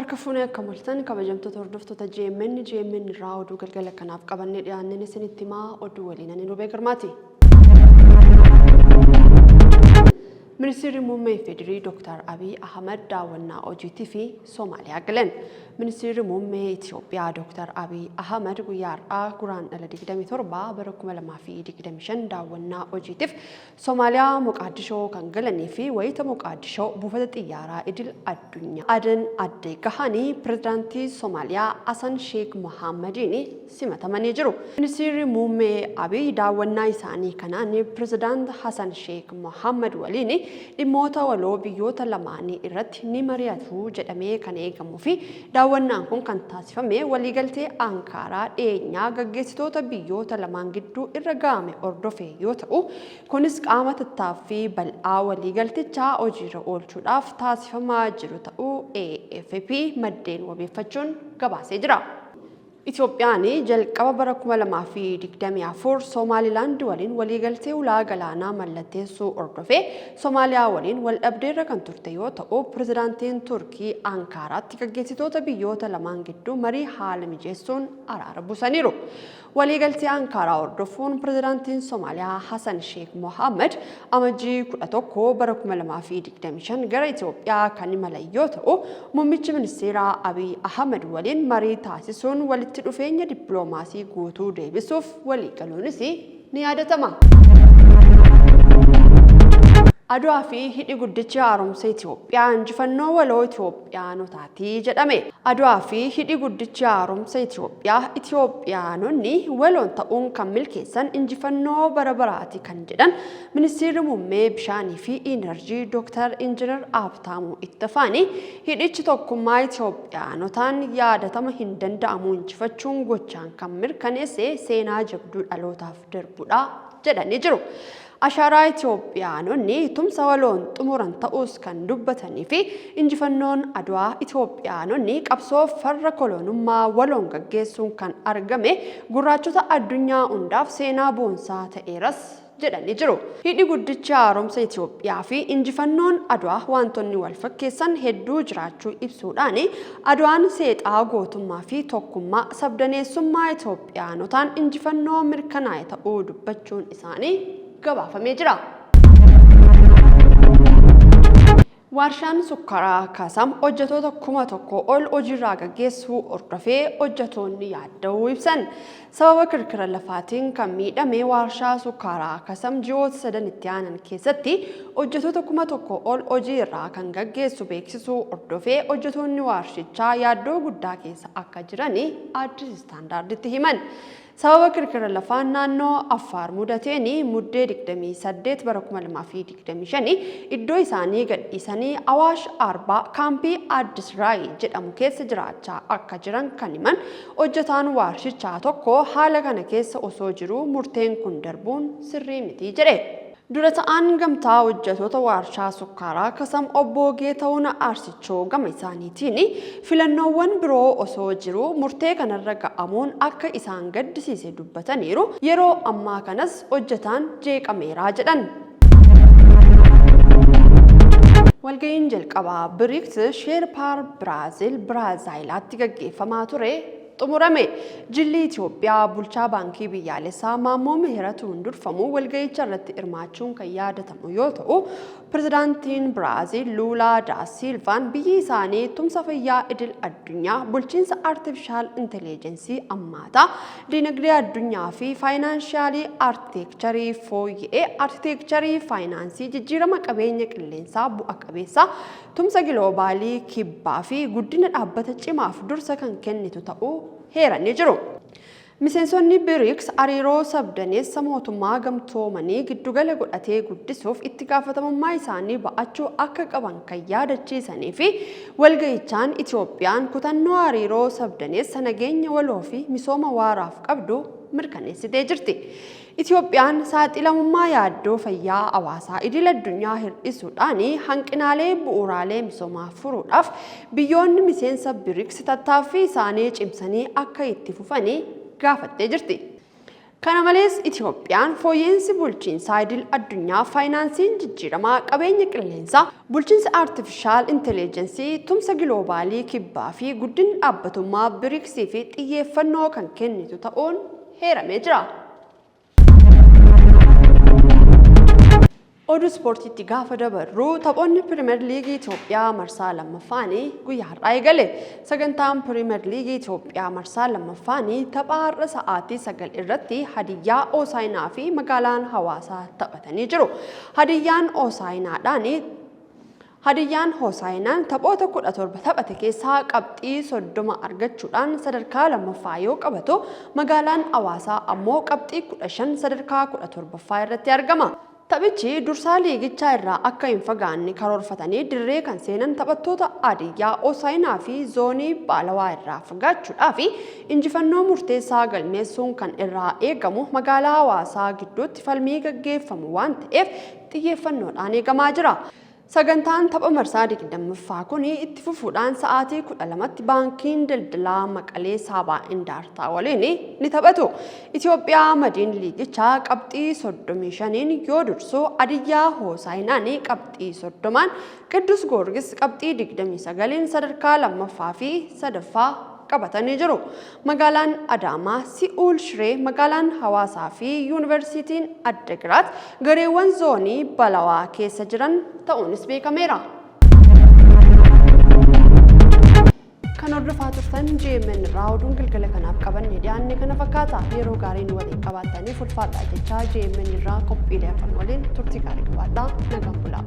Harka fuunee akka mul'atan kabajamtoota hordoftoota GMN GMN irraa oduu galgala kanaaf qabannee dhiyaanneen isinitti himaa oduu waliin ani Rubee Girmaati. Ministeerri Muummee Federii Dr. Abiy Ahmad daawwannaa hojiitii fi Somaaliyaa galan. Ministeerri Muummee Itiyoophiyaa Dr. Abiy Ahmad guyyaa har'aa Guraandhala 27 bara 2025 daawwannaa hojiitiif Somaaliyaa Moqaaddishoo kan galanii fi wayita Moqaaddishoo buufata xiyyaaraa idil addunyaa Aden Addee gahanii Pirezidaantii Somaaliyaa Hasan Sheek Mohaammadiin simatamanii jiru. Ministiirri Muummee Abiy daawwannaa isaanii kanaan Pirezidaant Hasan Sheek Mohaammad waliin dhimmoota waloo biyyoota lamaanii irratti ni mari'atu jedhamee kan eegamuu fi daawwannaan kun kan taasifame waliigaltee Ankaaraa dhiyeenyaa gaggeessitoota biyyoota lamaan gidduu irra ga'ame hordofee yoo ta'u, kunis qaama tattaaffii bal'aa waliigaltichaa hojiirra oolchuudhaaf taasifamaa jiru ta'uu AFP maddeen wabeeffachuun gabaasee jira. Itoophiyaan jalqaba bara 2024 Somaalilaand waliin waliigaltee ulaa galaanaa mallatteessuu hordofee Somaaliyaa waliin waldhabdeerra kan turte yoo ta'u, Pirezidaantiin Turkii Ankaaraatti gaggeessitoota biyyoota lamaan gidduu marii haala mijeessuun araara buusaniiru. Waliigaltee Ankaaraa hordofuun Pirezidaantiin Somaaliyaa Hasan Sheek Mohaammad Amajjii 11 bara 2025 gara Itoophiyaa kan imalan yoo ta'u, Muummichi Ministeeraa Abiy Ahimad waliin marii taasisuun walitti dhufeenya dippiloomaasii guutuu deebisuuf waliigaluunis ni yaadatama. Adwaa fi hidhi guddichi haaromsa Itoophiyaa injifannoo waloo Itoophiyaanotaati jedhame. Adwaa fi hidhi guddichi haaromsa Itoophiyaa Itoophiyaanonni waloon ta'uun kan milkeessan injifannoo bara baraati kan jedhan Ministiirri Muummee Bishaanii fi Iinarjii Dooktar Injinar Habtaamuu Ittafaani, hidhichi tokkummaa Itoophiyaanotaan yaadatama hin danda'amu injifachuun gochaan kan mirkaneesse seenaa jabduu dhalootaaf darbudha jedhanii jiru. Ashaaraa Itoophiyaanonni tumsa waloon xumuran ta'uus kan dubbatanii fi injifannoon Adwaa Itoophiyaanonni qabsoo farra koloonummaa waloon gaggeessuun kan argame gurraachota addunyaa hundaaf seenaa boonsaa ta'eeras jedhanii jiru. Hidhi Guddichi Haaromsa Itoophiyaa fi injifannoon Adwaa waantonni walfakkeessan hedduu jiraachuu ibsuudhaan, Adwaan seexaa gootummaa fi tokkummaa sabdaneessummaa Itoophiyaanotaan injifannoo mirkanaa'e ta'uu dubbachuun isaanii gabaafamee jira. Warshaan Sukkaaraa Kaasam hojjetoota 1000 ol hojiirraa gaggeessuu hordofee hojjetoonni yaadda'uu ibsan. Sababa kirkira lafaatiin kan miidhame waarshaa sukkaaraa Kasam ji'oota sadan itti aanan keessatti hojjetoota 1000 ol hojii irraa kan gaggeessu beeksisuu hordofee hojjetoonni waarshichaa yaaddoo guddaa keessa akka jiran Addis Standarditti himan. Sababa kirkira lafaa naannoo Affaar mudateen Muddee 28 bara 2025 iddoo isaanii gadhiisanii Awaash Arbaa kaampii Addis Raay jedhamu keessa jiraachaa akka jiran kan himan hojjetaan waarshichaa tokko haala kana keessa osoo jiruu murteen kun darbuun sirrii miti jedhe. Dura ta'aan Gamtaa Hojjatoota Waarshaa Sukkaaraa Kasam Obbo Geetahun Aarsichoo gama isaaniitiin, filannoowwan biroo osoo jiruu murtee kanarra ga'amuun akka isaan gaddisiise dubbataniiru. Yeroo ammaa kanas hojjetaan jeeqameera jedhan. Walga'iin jalqabaa Brics Sheerpaar Biraazil Biraazaayilaatti gaggeeffamaa ture xumurame. Jilli Itiyoophiyaa bulchaa Baankii Biyyaalessaa Maammoo Mihiratuun durfamu walga'icha irratti hirmaachuun kan yaadatamu yoo ta'u, Pirezidaantiin Biraaziil Luulaa Daa Siilvaan biyyi isaanii tumsa fayyaa idil addunyaa, bulchiinsa artifishaal inteleejensii ammaataa, dinagdee addunyaa fi faayinaansiyaalii arkiteekcharii fooyya'e, arkiteekcharii faayinaansii jijjiirama qabeenya qilleensaa bu'a qabeessa, Tumsa giloobaalii Kibbaa fi guddina dhaabbata cimaaf dursa kan kennitu ta'uu heeranii jiru. Miseensonni Brics hariiroo sabdaneessa mootummaa gamtoomanii giddugala godhatee guddisuuf itti gaafatamummaa isaanii ba'achuu akka qaban kan yaadachiisanii fi walga'ichaan Itiyoophiyaan kutannoo hariiroo sabdaneessa nageenya waloo fi misooma waaraaf qabdu mirkaneessitee jirti. Itiyoophiyaan saaxilamummaa yaaddoo fayyaa hawaasaa idil addunyaa hir'isuudhaan hanqinaalee bu'uuraalee misoomaa furuudhaaf biyyoonni miseensa Brics tattaaffii isaanii cimsanii akka itti fufan gaafattee jirti. Kana malees Itiyoophiyaan fooyya'insi bulchiinsaa idil addunyaa, faayinaansiin jijjiiramaa, qabeenya qilleensaa, bulchiinsa aartifishaal inteleejensii, tumsa giloobaalii kibbaa fi guddinni dhaabbatummaa Biriiksii fi xiyyeeffannoo kan kennitu ta'uun heeramee jira. Oduu ispoortiitti gaafa dabarru taphoonni Piriimer Liigii Itoophiyaa marsaa lammaffaanii guyyaa har'aa eegale. Sagantaan Piriimer Liigii Itoophiyaa marsaa lammaffaanii tapha har'a sa'aatii 9 irratti Hadiyyaa Hoosaayinaa fi Magaalaan Hawaasaa taphatanii jiru. Hadiyyaan Hoosaayinaadhaan Hadiyyaan Hoosaayinaan taphoota 17 taphate keessaa qabxii 30 argachuudhaan sadarkaa lammaffaa yoo qabatu, Magaalaan Hawaasaa ammoo qabxii 15 sadarkaa 17ffaa irratti argama. Taphichi dursaa liigichaa irraa akka hin fagaanne karoorfatanii dirree kan seenan taphattoota Hadiyyaa Hoosaayinaa fi Zoonii Baalawaa irraa fagaachuudhaaf injifannoo murteessaa galmeessuun kan irraa eegamu Magaalaa Hawaasaa gidduutti falmii gaggeeffamu waan ta'eef xiyyeeffannoodhaan eegamaa jira. Sagantaan tapha marsaa 20ffaa kun itti fufuudhaan sa'aatii 12tti Baankiin Daldalaa Maqalee Saabaa Indaartaa waliin ni taphatu. Itoophiyaa Madiin liigichaa qabxii 35n yoo dursu, Adiyyaa Hoosaayinaan qabxii 30n, Qiddus Goorgis qabxii 29n sadarkaa 2ffaa fi 3ffaa qabatanii jiru. Magaalaan Adaamaa, Si'uul Shiree, Magaalaan Hawaasaa fi Yuunivarsiitiin Addagiraat gareewwan zoonii Balawaa keessa jiran ta'uunis beekameera. Kan hordofaa turtan JMN irraa oduun galgala kanaaf qabanne dhiyaanne kana fakkaata. Yeroo gaarii nu waliin qabaattaniif ulfaadhaa jechaa JMN irraa qophiilee hafan waliin turtii gaarii qabaadhaa. Nagaan bulaa.